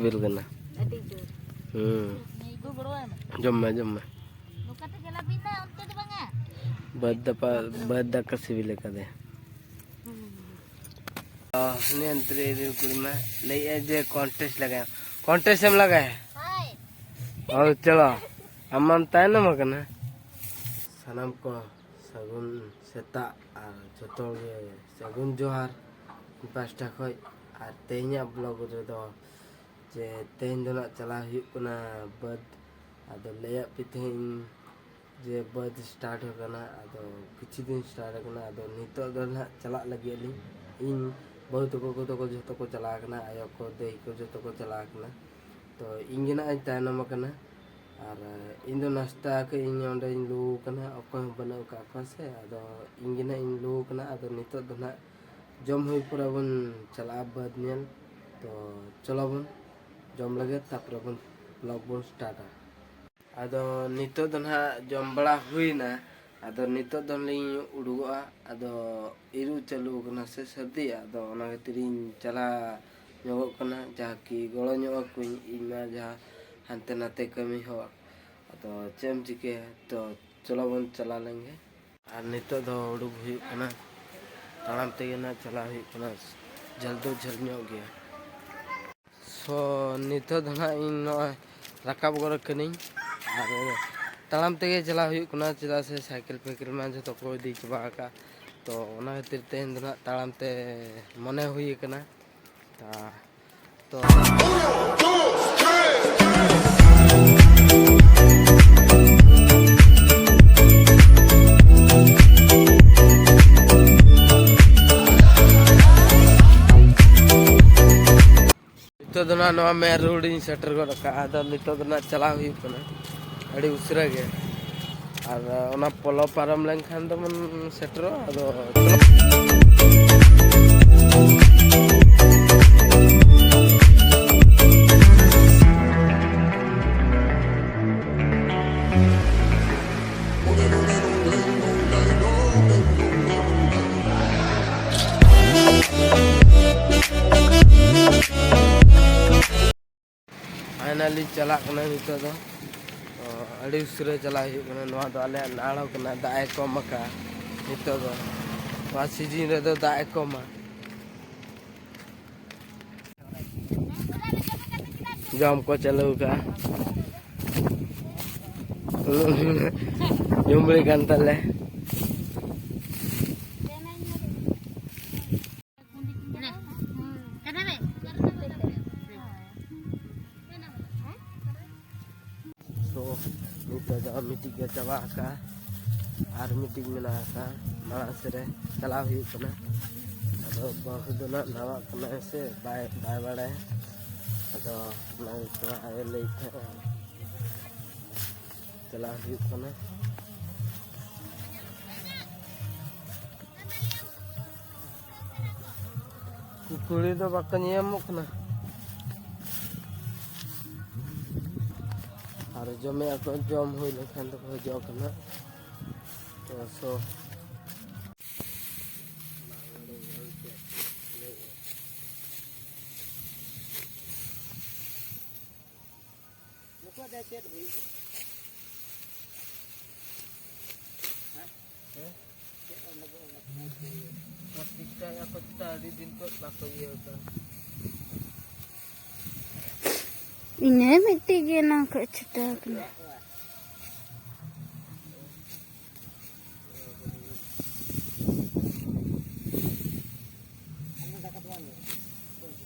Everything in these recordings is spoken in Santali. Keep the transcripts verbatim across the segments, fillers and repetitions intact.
ᱥᱤᱵᱤᱞ ᱠᱟᱱᱟ᱾ ᱟᱹᱰᱤ ᱡᱳᱨ᱾ ᱦᱩᱸ᱾ ᱡᱚᱢ ᱢᱮ, ᱡᱚᱢ ᱢᱮ᱾ ᱱᱚᱝᱠᱟ ᱛᱮ ᱪᱟᱞᱟᱜ ᱵᱤᱱ ᱱᱟ, ᱚᱱᱛᱮ ᱫᱚ ᱵᱟᱝᱟ᱾ ᱵᱟᱹᱫᱽ ᱫᱟᱠᱟ, ᱵᱟᱹᱫᱽ ᱫᱟᱠᱟ ᱥᱤᱵᱤᱞ ᱟᱠᱟᱫᱮ᱾ ᱚ, ᱱᱤᱭᱟᱹ ᱛᱨᱤ ᱨᱮ ᱠᱩᱲᱤ ᱢᱟ ᱞᱟᱹᱭᱮᱫᱼᱟ ᱡᱮ contest ᱞᱟᱜᱟᱭᱟ᱾ Contest ᱮᱢ ᱞᱟᱜᱟᱭᱟ? ᱦᱳᱭ᱾ ᱚ, ᱪᱚᱞᱚ᱾ ᱟᱢ ᱢᱟᱢ ᱛᱟᱭᱱᱚᱢ ᱟᱠᱟᱱᱟ᱾ ᱥᱟᱱᱟᱢ ᱠᱚ ᱥᱟᱹᱜᱩᱱ ᱥᱮᱛᱟᱜ ᱟᱨ ᱡᱚᱛᱚ ᱜᱮ ᱥᱟᱹᱜᱩᱱ ᱡᱚᱦᱟᱨ ᱤᱧ ᱯᱟᱥᱴᱟ ᱠᱷᱚᱡ᱾ ᱟᱨ ᱛᱮᱦᱮᱧᱟᱜ vlog ᱨᱮᱫᱚ ᱡᱮ ᱛᱮᱦᱮᱧ ᱫᱚ ᱱᱟᱜ ᱪᱟᱞᱟᱣ ᱦᱩᱭᱩᱜ ᱠᱟᱱᱟ ᱵᱟᱹᱫᱽ᱾ ᱟᱫᱚ ᱞᱟᱹᱭᱟᱫ ᱯᱮ ᱛᱟᱦᱮᱸᱧ ᱡᱮ ᱵᱟᱹᱫᱽ start ᱟᱠᱟᱱᱟ, ᱟᱫᱚ ᱠᱤᱪᱷᱩ ᱫᱤᱱ start ᱟᱠᱟᱱᱟ, ᱟᱫᱚ ᱱᱤᱛᱚᱜ ᱫᱚ ᱱᱟᱜ ᱪᱟᱞᱟᱜ ᱞᱟᱹᱜᱤᱫ ᱟᱹᱞᱤᱧ᱾ ᱤᱧ ᱵᱟᱹᱦᱩ ᱛᱟᱠᱚ ᱠᱚᱫᱚ ᱠᱚ ᱡᱚᱛᱚ ᱠᱚ ᱪᱟᱞᱟᱣ ᱟᱠᱟᱱᱟ, ᱟᱭᱳ ᱠᱚ, ᱫᱟᱹᱭ ᱠᱚ ᱡᱚᱛᱚ ᱠᱚ ᱪᱟᱞᱟᱣ ᱟᱠᱟᱱᱟ᱾ ᱛᱚ ᱤᱧ ᱜᱮ ᱱᱟᱜ ᱤᱧ ᱛᱟᱭᱱᱚᱢ ᱟᱠᱟᱱᱟ᱾ ᱟᱨ ᱤᱧ ᱫᱚ ᱱᱟᱥᱛᱟ ᱟᱠᱟᱫ ᱤᱧ, ᱚᱸᱰᱮᱧ ᱞᱩ ᱟᱠᱟᱱᱟ, ᱚᱠᱚᱭ ᱦᱚᱸ ᱵᱟᱹᱱᱩᱜ ᱟᱠᱟᱫ ᱠᱚᱣᱟ ᱥᱮ, ᱟᱫᱚ ᱤᱧ ᱜᱮ ᱱᱟᱜ ᱤᱧ ᱞᱩ ᱟᱠᱟᱱᱟ᱾ ᱟᱫᱚ ᱱᱤᱛᱚᱜ ᱫᱚ ᱱᱟᱜ ᱡᱚᱢ ᱦᱩᱭ ᱯᱚᱨᱮ ᱵᱚᱱ ᱪᱟᱞᱟᱜᱼᱟ ᱵᱟᱹᱫᱽ ᱧᱮᱞ᱾ ᱛᱚ ᱪᱚᱞᱚ ᱵᱚᱱ ᱡᱚᱢ ᱞᱮᱜᱮ, ᱛᱟᱯᱚᱨᱮ ᱵᱚᱱ vlog ᱵᱚᱱ startᱟ᱾ ᱟᱫᱚ ᱱᱤᱛᱚᱜ ᱫᱚ ᱱᱟᱦᱟᱜ ᱡᱚᱢ ᱵᱟᱲᱟ ᱦᱩᱭᱱᱟ, ᱟᱫᱚ ᱱᱤᱛᱚᱜ ᱫᱚ ᱞᱤᱧ ᱩᱰᱩᱠᱚᱜᱼᱟ᱾ ᱟᱫᱚ ᱤᱨᱩ ᱪᱟᱹᱞᱩ ᱟᱠᱟᱱᱟ ᱥᱮ ᱥᱟᱹᱨᱫᱤ, ᱟᱫᱚ ᱚᱱᱟ ᱠᱷᱟᱹᱛᱤᱨ ᱤᱧ ᱪᱟᱞᱟᱣ ᱧᱚᱜᱚᱜ ᱠᱟᱱᱟ, ᱡᱟᱦᱟᱸ ᱠᱤ ᱜᱚᱲᱚ ᱧᱚᱜ ᱟᱠᱚᱧ ᱤᱧ ᱢᱟ ᱡᱟᱦᱟᱸ ᱦᱟᱱᱛᱮ ᱱᱟᱛᱮ ᱠᱟᱹᱢᱤ ᱦᱚᱲ᱾ ᱟᱫᱚ ᱪᱮᱫ ᱮᱢ ᱪᱤᱠᱟᱹᱭᱟ, ᱛᱚ ᱪᱚᱞᱚ ᱵᱚᱱ ᱪᱟᱞᱟᱣ ᱞᱮᱱ ᱜᱮ᱾ ᱟᱨ ᱱᱤᱛᱚᱜ ᱫᱚ ᱩᱰᱩᱠ ᱦᱩᱭᱩᱜ ᱠᱟᱱᱟ, ᱛᱟᱲᱟᱢ ᱛᱮᱜᱮ ᱱᱟᱜ ᱪᱟᱞᱟᱜ ᱦᱩᱭᱩᱜ ᱠᱟᱱᱟ, ᱡᱷᱟᱹᱞ ᱫᱚ ᱡᱷᱟᱹᱞ ᱧᱚᱜ ᱜᱮᱭᱟ᱾ ᱥᱚ ᱱᱤᱛᱚᱜ ᱫᱚ ᱱᱟᱜ ᱤᱧ ᱱᱚᱜᱼᱚᱭ ᱨᱟᱠᱟᱵ ᱜᱚᱫ ᱠᱟᱹᱱᱟᱹᱧ, ᱟᱨ ᱛᱟᱲᱟᱢ ᱛᱮᱜᱮ ᱪᱟᱞᱟᱜ ᱦᱩᱭᱩᱜ ᱠᱟᱱᱟ, ᱪᱮᱫᱟᱜ ᱥᱮ ᱥᱟᱭᱠᱮᱞ ᱯᱷᱟᱭᱠᱮᱞ ᱢᱟ ᱡᱷᱚᱛᱚ ᱠᱚ ᱤᱫᱤ ᱪᱟᱵᱟ ᱟᱠᱟᱫ᱾ ᱛᱚ ᱚᱱᱟ ᱠᱷᱟᱹᱛᱤᱨ ᱛᱮᱦᱮᱧ ᱫᱚ ᱱᱟᱜ ᱛᱟᱲᱟᱢ ᱛᱮ ᱢᱚᱱᱮ ᱦᱩᱭ ᱟᱠᱟᱱᱟ᱾ ᱛᱟ-, ᱛᱚ ᱱᱤᱛᱚᱜ ᱫᱚ ᱱᱟᱜ ᱱᱚᱣᱟ main road ᱤᱧ ᱥᱮᱴᱮᱨ ᱜᱚᱫ ᱟᱠᱟᱫᱼᱟ᱾ ᱟᱫᱚ ᱱᱤᱛᱚᱜ ᱫᱚ ᱱᱟᱜ ᱪᱟᱞᱟᱣ ᱦᱩᱭᱩᱜ ᱠᱟᱱᱟ ᱟᱹᱰᱤ ᱩᱥᱟᱹᱨᱟ ᱜᱮ, ᱟᱨ ᱚᱱᱟ ᱯᱚᱞᱚ ᱯᱟᱨᱚᱢ ᱞᱮᱱᱠᱷᱟᱱ ᱫᱚᱵᱚᱱ ᱥᱮᱴᱮᱨᱚᱜᱼᱟ᱾ ᱟᱫᱚ ᱯᱷᱟᱭᱱᱟᱞᱤ ᱪᱟᱞᱟᱜ ᱠᱟᱱᱟ ᱱᱤᱛᱚᱜ ᱫᱚ᱾ ᱛᱚ, ᱟᱹᱰᱤ ᱩᱥᱟᱹᱨᱟ ᱪᱟᱞᱟᱜ ᱦᱩᱭᱩᱜ ᱠᱟᱱᱟ᱾ ᱱᱚᱣᱟ ᱫᱚ ᱟᱞᱮᱭᱟᱜ ᱱᱟᱲ ᱠᱟᱱᱟ, ᱫᱟᱜ ᱮ ᱠᱚᱢ ᱟᱠᱟᱫᱼᱟ ᱱᱤᱛᱚᱜ ᱫᱚ᱾ ᱱᱚᱣᱟ ᱥᱤᱡᱤᱱ ᱨᱮᱫᱚ ᱫᱟᱜ ᱮ ᱠᱚᱢᱟ᱾ ᱡᱚᱢ ᱠᱚ ᱪᱟᱹᱞᱩ ᱟᱠᱟᱫᱼᱟ᱾ ᱡᱚᱢ ᱵᱟᱲᱟᱭ ᱠᱟᱱ ᱛᱟᱞᱮ᱾ ᱛᱚ, ᱱᱤᱛᱚᱜ ᱫᱚ ᱢᱤᱫᱴᱤᱡ ᱜᱮ ᱪᱟᱵᱟ ᱟᱠᱟᱫᱼᱟ, ᱟᱨ ᱢᱤᱫᱴᱤᱡ ᱢᱮᱱᱟᱜ ᱟᱠᱟᱫᱼᱟ, ᱢᱟᱲᱟᱝ ᱥᱮᱫ ᱨᱮ ᱪᱟᱞᱟᱣ ᱦᱩᱭᱩᱜ ᱠᱟᱱᱟ᱾ ᱟᱫᱚ ᱵᱟᱹᱦᱩ ᱫᱚ ᱱᱟᱜ ᱱᱟᱣᱟᱜ ᱠᱟᱱᱟᱭ ᱥᱮ ᱵᱟᱭ, ᱵᱟᱭ ᱵᱟᱲᱟᱭᱟ᱾ ᱟᱫᱚ ᱚᱱᱟ ᱜᱮᱛᱚ ᱟᱡ ᱮ ᱞᱟᱹᱭᱮᱫ ᱛᱟᱦᱮᱸᱫ᱾ ᱪᱟᱞᱟᱣ ᱦᱩᱭᱩᱜ ᱠᱟᱱᱟ᱾ ᱠᱩᱲᱤ ᱫᱚ ᱵᱟᱠᱚ ᱧᱮᱧᱟᱢᱚᱜ ᱠᱟᱱᱟ᱾ ᱟᱨ ᱡᱚᱢᱮᱫ ᱟᱠᱚ, ᱡᱚᱢ ᱦᱩᱭ ᱞᱮᱱᱠᱷᱟᱱ ᱫᱚᱠᱚ ᱦᱤᱡᱩᱜ ᱠᱟᱱᱟ᱾ ᱛᱚ, ᱥᱚ᱾ ᱱᱩᱠᱩᱣᱟᱜ ᱫᱚ ᱪᱮᱫ ᱦᱩᱭᱩᱜ ᱠᱟᱱᱟ? ᱦᱮᱸ? ᱦᱮᱸ? ᱪᱮᱫ ᱚᱸᱰᱮ ᱫᱚ, ᱚᱸᱰᱮ ᱠᱷᱚᱱᱟᱜ ᱪᱮᱫ ᱦᱩᱭᱩᱜ ᱠᱟᱱᱟ? ᱪᱮᱥᱴᱟᱭᱟ ᱠᱚ ᱪᱮᱛᱟ, ᱟᱹᱰᱤ ᱫᱤᱱ ᱠᱷᱚᱱ ᱵᱟᱠᱚ ᱤᱭᱟᱹ ᱟᱠᱟᱫᱟ᱾ ᱤᱱᱟᱹ ᱢᱤᱫᱴᱤᱡ ᱜᱮ ᱮᱱᱟᱝ ᱠᱷᱚᱱ ᱪᱷᱩᱴᱟᱹᱣ ᱠᱟᱱᱟ᱾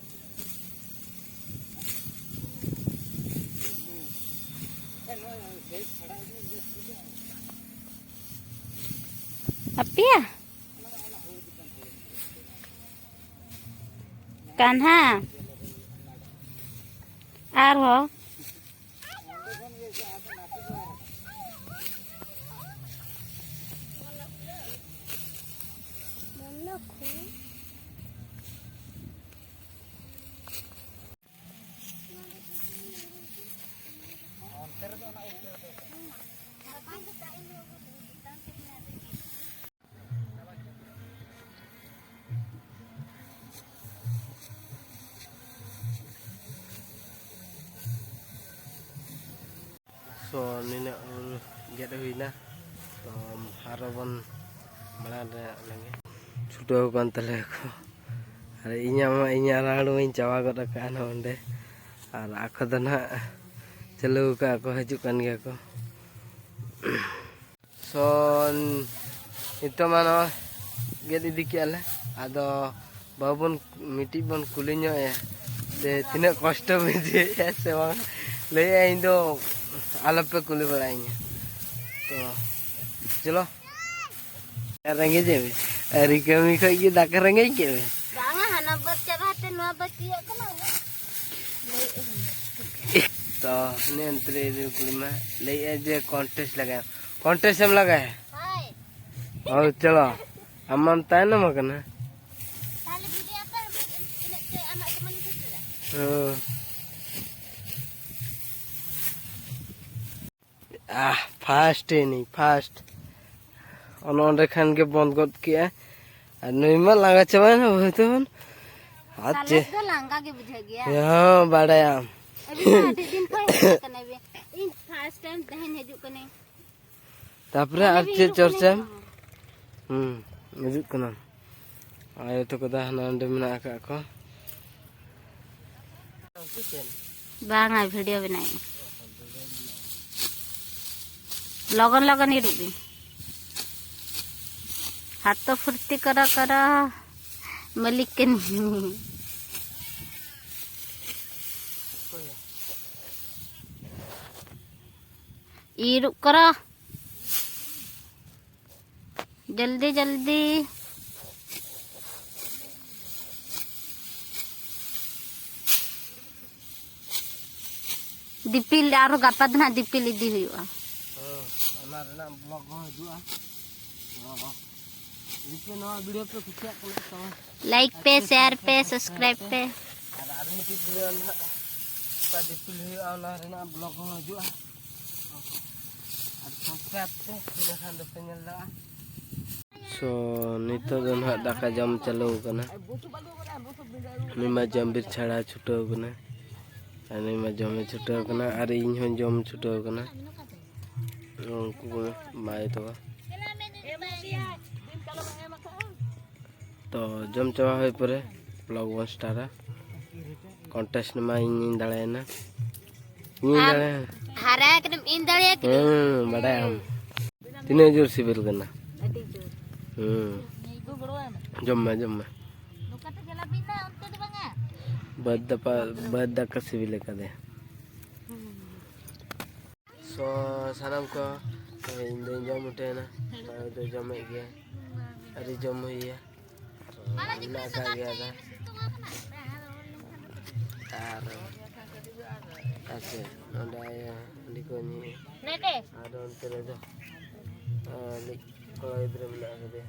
ᱟᱯᱮᱭᱟ? ᱠᱟᱱᱦᱟ᱾ ᱟᱨᱦᱚᱸ᱾ ᱛᱚ ᱱᱤᱱᱟᱹᱜ ᱩᱞ ᱜᱮᱫ ᱦᱩᱭᱱᱟ᱾ ᱛᱚ ᱟᱨᱚ ᱵᱚᱱ ᱢᱟᱲᱟᱝ ᱨᱮ ᱞᱮᱸᱜᱮ ᱪᱷᱩᱴᱟᱹᱣ ᱟᱠᱟᱱ ᱛᱟᱞᱮᱭᱟ ᱠᱚ᱾ ᱟᱨ ᱤᱧᱟᱹᱜ ᱢᱟ, ᱤᱧᱟᱹᱜ ᱨᱟᱲ ᱢᱟᱧ ᱪᱟᱵᱟ ᱜᱚᱫ ᱟᱠᱟᱫᱼᱟ ᱱᱚᱜᱼᱚ ᱱᱚᱸᱰᱮ᱾ ᱟᱨ ᱟᱠᱚ ᱫᱚ ᱱᱟᱦᱟᱜ ᱪᱟᱹᱞᱩ ᱟᱠᱟᱫᱼᱟ ᱠᱚ, ᱦᱤᱡᱩᱜ ᱠᱟᱱ ᱜᱮᱭᱟ ᱠᱚ᱾ ᱥᱚ ᱱᱤᱛᱚᱜ ᱢᱟ ᱱᱚᱜᱼᱚᱭ ᱜᱮᱫ ᱤᱫᱤ ᱠᱮᱜᱼᱟ ᱞᱮ᱾ ᱟᱫᱚ ᱵᱟᱹᱵᱩ ᱵᱚᱱ, ᱢᱤᱫᱴᱤᱡ ᱵᱚᱱ ᱠᱩᱞᱤ ᱧᱚᱜ ᱮᱭᱟ ᱡᱮ ᱛᱤᱱᱟᱹᱜ ᱠᱚᱥᱴᱚ ᱵᱩᱡᱷᱟᱹᱣᱮᱫᱼᱟ ᱥᱮ ᱵᱟᱝ᱾ ᱞᱟᱹᱭᱮᱫᱼᱟ, "ᱤᱧ ᱫᱚ ᱟᱞᱚᱯᱮ ᱠᱩᱞᱤ ᱵᱟᱲᱟᱭᱤᱧᱟ᱾" ᱛᱚ ᱪᱚᱞᱚ᱾ ᱨᱮᱸᱜᱮᱡ ᱮᱫ ᱢᱮ? ᱟᱹᱨᱤ ᱠᱟᱹᱢᱤ ᱠᱷᱚᱡ ᱜᱮ ᱫᱟᱠᱟ ᱨᱮᱸᱜᱮᱡ ᱠᱮᱫ ᱢᱮ? ᱵᱟᱝᱟ, ᱦᱟᱱᱟ ᱵᱟᱹᱫᱽ ᱪᱟᱵᱟ ᱠᱟᱛᱮ ᱱᱚᱣᱟ ᱵᱟᱹᱫᱽ ᱪᱮᱫ ᱠᱟᱱᱟ? ᱞᱟᱹᱭᱮᱫ ᱟᱹᱧ᱾ ᱛᱚ ᱱᱤᱭᱟᱹ ᱠᱩᱲᱤ ᱢᱟ ᱞᱟᱹᱭᱮᱫᱼᱟ ᱡᱮ contest ᱞᱟᱜᱟᱭᱟ᱾ Contest ᱮᱢ ᱞᱟᱜᱟᱭᱟ? ᱦᱳᱭ᱾ ᱦᱳᱭ, ᱪᱚᱞᱚ᱾ ᱟᱢ ᱢᱟᱢ ᱛᱟᱭᱱᱚᱢ ᱟᱠᱟᱱᱟ᱾ ᱛᱟᱦᱞᱮ video ᱯᱮ, ᱟᱢᱟᱜ ᱛᱤᱱᱟᱹᱜ ᱪᱚ ᱟᱢᱟᱜ ᱥᱚᱢᱟᱱ ᱜᱮ ᱯᱩᱨᱟᱹ᱾ ᱦᱮᱸ᱾ ᱟᱦ, first ᱮᱱᱤᱡ, first᱾ ᱚᱱᱮ ᱚᱸᱰᱮ ᱠᱷᱟᱱ ᱜᱮ ᱵᱚᱱᱫᱽ ᱜᱚᱫ ᱠᱮᱜᱼᱟ᱾ ᱟᱨ ᱱᱩᱭ ᱢᱟ ᱞᱟᱸᱜᱟ ᱪᱟᱵᱟᱭᱮᱱᱟ, ᱵᱟᱹᱦᱩ ᱛᱟᱵᱚᱱ᱾ ᱟᱨ ᱥᱟᱞᱟᱥ ᱪᱮᱫ? ᱫᱚ ᱞᱟᱸᱜᱟ ᱜᱮ ᱵᱩᱡᱷᱟᱹᱜ ᱜᱮᱭᱟ᱾ ᱦᱮᱸ, ᱵᱟᱲᱟᱭᱟᱢ᱾ ᱟᱹᱵᱤᱱ ᱢᱟ ᱟᱹᱰᱤ ᱫᱤᱱ ᱠᱷᱚᱱ ᱦᱤᱡᱩᱜ ᱠᱟᱱᱟ ᱵᱤᱱ᱾ ᱤᱧ first time ᱛᱮᱦᱮᱧ ᱦᱤᱡᱩᱜ ᱠᱟᱹᱱᱟᱹᱧ᱾ ᱛᱟᱯᱚᱨᱮ ᱟᱨ ᱪᱮᱫ ᱪᱚᱨᱪᱟ? ᱦᱩᱸ, ᱦᱤᱡᱩᱜ ᱠᱟᱱᱟ᱾ ᱟᱭᱳ ᱛᱟᱠᱚ ᱫᱚ ᱦᱟᱱᱟ ᱱᱚᱸᱰᱮ ᱢᱮᱱᱟᱜ ᱟᱠᱟᱫ ᱠᱚ᱾ ᱵᱟᱝᱟ, video ᱵᱮᱱᱟᱣᱮᱫ᱾ ᱞᱚᱜᱚᱱ ᱞᱚᱜᱚᱱ ᱤᱨᱚᱜ ᱵᱤᱱ᱾ ᱦᱟᱛᱚ ᱯᱷᱩᱨᱛᱤ ᱠᱚᱨᱚ ᱠᱚᱨᱚ, ᱢᱟᱹᱞᱤᱠ ᱠᱟᱹᱱᱟᱹᱧ᱾ ᱤᱨᱚᱜ ᱠᱚᱨᱚ᱾ ᱡᱚᱞᱫᱤ ᱡᱚᱞᱫᱤ᱾ ᱫᱤᱯᱤᱞ ᱟᱨᱦᱚᱸ ᱜᱟᱯᱟ ᱫᱚ ᱱᱟᱦᱟᱜ ᱫᱤᱯᱤᱞ ᱤᱫᱤ ᱦᱩᱭᱩᱜᱼᱟ᱾ ᱦᱮᱸ, ᱚᱱᱟ ᱨᱮᱱᱟᱜ vlog ᱦᱚᱸ ᱦᱤᱡᱩᱜᱼᱟ᱾ ᱦᱚᱸ᱾ ᱡᱩᱫᱤ ᱯᱮ ᱱᱚᱣᱟ video ᱯᱮ ᱠᱩᱥᱤᱭᱟᱜ ᱠᱟᱱᱟ ᱛᱚ like ᱯᱮ, share ᱯᱮ, subscribe ᱯᱮ᱾ ᱟᱨ ᱟᱨ ᱢᱤᱫᱴᱤᱡ video ᱱᱟᱦᱟᱜ ᱚᱠᱟ ᱫᱤᱯᱤᱞ ᱦᱩᱭᱩᱜᱼᱟ, ᱚᱱᱟ ᱨᱮᱱᱟᱜ vlog ᱦᱚᱸ ᱦᱤᱡᱩᱜᱼᱟ᱾ ᱟᱨ subscribe ᱯᱮ, ᱤᱱᱟᱹ ᱠᱷᱟᱱ ᱫᱚᱯᱮ ᱧᱮᱞ ᱫᱟᱲᱮᱭᱟᱜᱼᱟ᱾ So, ᱱᱤᱛᱚᱜ ᱫᱚ ᱱᱟᱦᱟᱜ ᱫᱟᱠᱟ ᱡᱚᱢ ᱪᱟᱹᱞᱩ ᱟᱠᱟᱱᱟ᱾ ᱩᱱᱤ ᱢᱟ ᱡᱚᱢ ᱵᱤᱨ ᱪᱷᱟᱲᱟ ᱪᱷᱩᱴᱟᱹᱣ ᱟᱠᱟᱱᱟ᱾ ᱩᱱᱤ ᱢᱟ ᱡᱚᱢᱮ ᱪᱷᱩᱴᱟᱹᱣ ᱠᱟᱱᱟ ᱟᱨ ᱤᱧ ᱦᱚᱸᱧ ᱡᱚᱢ ᱪᱷᱩᱴᱟᱹᱣ ᱠᱟᱱᱟ᱾ ᱩᱱᱠᱩ ᱠᱚ ᱵᱟᱭ ᱛᱟᱠᱚ᱾ ᱛᱚ ᱡᱚᱢ ᱪᱟᱵᱟ ᱦᱩᱭ ᱯᱚᱨᱮ ᱵᱞᱚᱜ ᱵᱚᱱ ᱥᱴᱟᱨᱟ᱾ ᱠᱚᱱᱴᱮᱥᱴ ᱢᱟ ᱤᱧᱤᱧ ᱫᱟᱲᱮᱭᱮᱱᱟ᱾ ᱤᱧᱤᱧ ᱟᱢ ᱫᱟᱲᱮᱭᱮᱱᱟ᱾ ᱦᱟᱨᱟ ᱠᱟᱱᱟᱢ, ᱤᱧ ᱫᱟᱲᱮᱭᱟᱜ ᱠᱟᱹᱱᱟᱹᱧ᱾ ᱦᱮᱸ, ᱵᱟᱰᱟᱭᱟᱢ᱾ ᱛᱤᱱᱟᱹᱜ ᱡᱳᱨ ᱥᱤᱵᱤᱞ ᱠᱟᱱᱟ᱾ ᱟᱹᱰᱤ ᱡᱳᱨ᱾ ᱦᱮᱸ᱾ ᱡᱚᱢ ᱢᱮ, ᱡᱚᱢ ᱢᱮ᱾ ᱱᱚᱝᱠᱟ ᱛᱮ ᱜᱮᱞᱟ ᱵᱤᱱ ᱫᱟ, ᱚᱱᱛᱮ ᱫᱚ ᱵᱟᱝᱟ᱾ ᱵᱟᱹᱫᱽ ᱫᱟᱠᱟ, ᱵᱟᱹᱫᱽ ᱫᱟᱠᱟ ᱥᱤᱵᱤᱞ ᱟᱠᱟᱫᱮᱭᱟ᱾ ᱥᱚ ᱥᱟᱱᱟᱢ ᱠᱚ, ᱤᱧ ᱫᱚᱧ ᱡᱚᱢ ᱩᱴᱷᱟᱹᱣᱮᱱᱟ᱾ ᱚᱠᱚᱭ ᱫᱚ ᱡᱚᱢᱮᱫ ᱜᱮᱭᱟ, ᱟᱹᱣᱨᱤ ᱡᱚᱢ ᱦᱩᱭᱩᱜᱼᱟ᱾ ᱛᱚ ᱢᱮᱱᱟᱜ ᱟᱠᱟᱫ ᱜᱮᱭᱟ ᱫᱟ᱾ ᱟᱨ ᱟᱪᱪᱷᱟ, ᱱᱚᱰᱮ ᱟᱭᱳ ᱦᱟᱺᱰᱤ ᱠᱚ ᱧᱩᱭᱟ᱾ ᱟᱨ ᱚᱱᱛᱮ ᱨᱮᱫᱚ ᱟᱞᱮ ᱠᱚᱲᱟ ᱜᱤᱫᱽᱨᱟᱹ ᱢᱮᱱᱟᱜ ᱟᱠᱟᱫᱮᱭᱟ᱾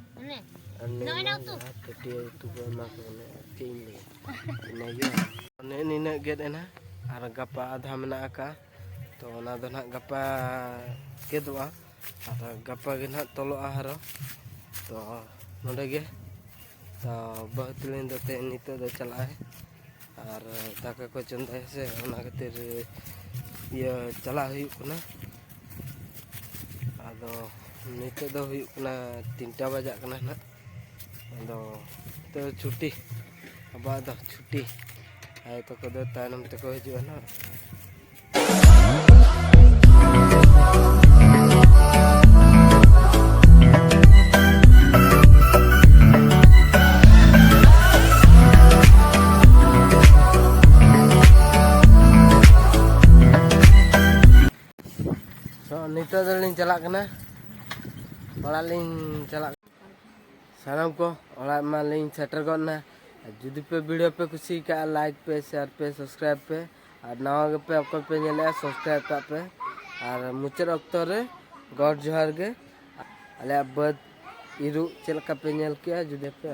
ᱟᱨ ᱱᱩᱭ ᱢᱟ ᱡᱟᱦᱟᱸ ᱴᱟᱹᱴᱭᱟᱹ ᱩᱛᱩ ᱠᱚ ᱮᱢᱟ ᱠᱚ ᱠᱟᱱᱟ, ᱪᱮᱫ ᱤᱧ ᱞᱟᱹᱭᱟ? ᱤᱱᱟᱹᱜᱮ᱾ ᱱᱮᱜᱼᱮ ᱱᱤᱱᱟᱹᱜ ᱜᱮᱫ ᱮᱱᱟ, ᱟᱨ ᱜᱟᱯᱟ ᱟᱫᱷᱟ ᱢᱮᱱᱟᱜ ᱟᱠᱟᱫᱼᱟ᱾ ᱛᱚ ᱚᱱᱟ ᱫᱚ ᱱᱟᱦᱟᱜ ᱜᱟᱯᱟ ᱜᱮᱫᱚᱜᱼᱟ, ᱟᱨ ᱜᱟᱯᱟ ᱜᱮ ᱱᱟᱦᱟᱜ ᱛᱚᱞᱚᱜᱼᱟ ᱟᱨᱚ᱾ ᱛᱚ ᱱᱚᱰᱮ ᱜᱮ᱾ ᱛᱚ ᱵᱟᱹᱦᱩ ᱛᱟᱹᱞᱤᱧ ᱫᱚ ᱛᱮᱦᱮᱧ ᱱᱤᱛᱚᱜ ᱫᱚ ᱪᱟᱞᱟᱜᱼᱟᱭ, ᱟᱨ ᱫᱟᱠᱟ ᱠᱚ ᱪᱚᱸᱫᱟᱭᱟ ᱥᱮ, ᱚᱱᱟ ᱠᱷᱟᱹᱛᱤᱨ ᱤᱭᱟᱹ ᱪᱟᱞᱟᱜ ᱦᱩᱭᱩᱜ ᱠᱟᱱᱟ᱾ ᱟᱫᱚ ᱱᱤᱛᱚᱜ ᱫᱚ ᱦᱩᱭᱩᱜ ᱠᱟᱱᱟ ᱛᱤᱱᱴᱟ ᱵᱟᱡᱟᱜ ᱠᱟᱱᱟ ᱱᱟᱦᱟᱜ᱾ ᱟᱫᱚ ᱱᱤᱛᱚᱜ ᱫᱚ ᱪᱷᱩᱴᱤ, ᱟᱵᱚᱣᱟᱜ ᱫᱚ ᱪᱷᱩᱴᱤ᱾ ᱟᱭᱳ ᱛᱟᱠᱚ ᱫᱚ ᱛᱟᱭᱱᱚᱢ ᱛᱮᱠᱚ ᱦᱤᱡᱩᱜᱼᱟ ᱱᱟᱦᱟᱜ᱾ ᱛᱚ ᱱᱤᱛᱚᱜ ᱫᱚᱞᱤᱧ ᱪᱟᱞᱟᱜ ᱠᱟᱱᱟ, ᱚᱲᱟᱜ ᱞᱤᱧ ᱪᱟᱞᱟᱜ ᱠᱟᱱᱟ᱾ ᱥᱟᱱᱟᱢ ᱠᱚ ᱚᱲᱟᱜ ᱢᱟᱞᱤᱧ ᱥᱮᱴᱮᱨ ᱜᱚᱫ ᱮᱱᱟ᱾ ᱟᱨ ᱡᱩᱫᱤ ᱯᱮ video ᱯᱮ ᱠᱩᱥᱤ ᱠᱟᱜᱼᱟ, like ᱯᱮ, share ᱯᱮ, subscribe ᱯᱮ᱾ ᱟᱨ ᱱᱟᱣᱟ ᱜᱮᱯᱮ ᱚᱠᱚᱭ ᱯᱮ ᱧᱮᱞᱮᱜᱼᱟ, subscribe ᱠᱟᱜ ᱯᱮ᱾ ᱟᱨ ᱢᱩᱪᱟᱹᱫ ᱚᱠᱛᱚ ᱨᱮ ᱜᱚᱰ ᱡᱚᱦᱟᱨ ᱜᱮ᱾ ᱟᱞᱮᱭᱟᱜ ᱵᱟᱹᱫᱽ ᱤᱨᱚᱜ ᱪᱮᱫ ᱞᱮᱠᱟ ᱯᱮ ᱧᱮᱞ ᱠᱮᱜᱼᱟ, ᱡᱩᱫᱤ ᱯᱮ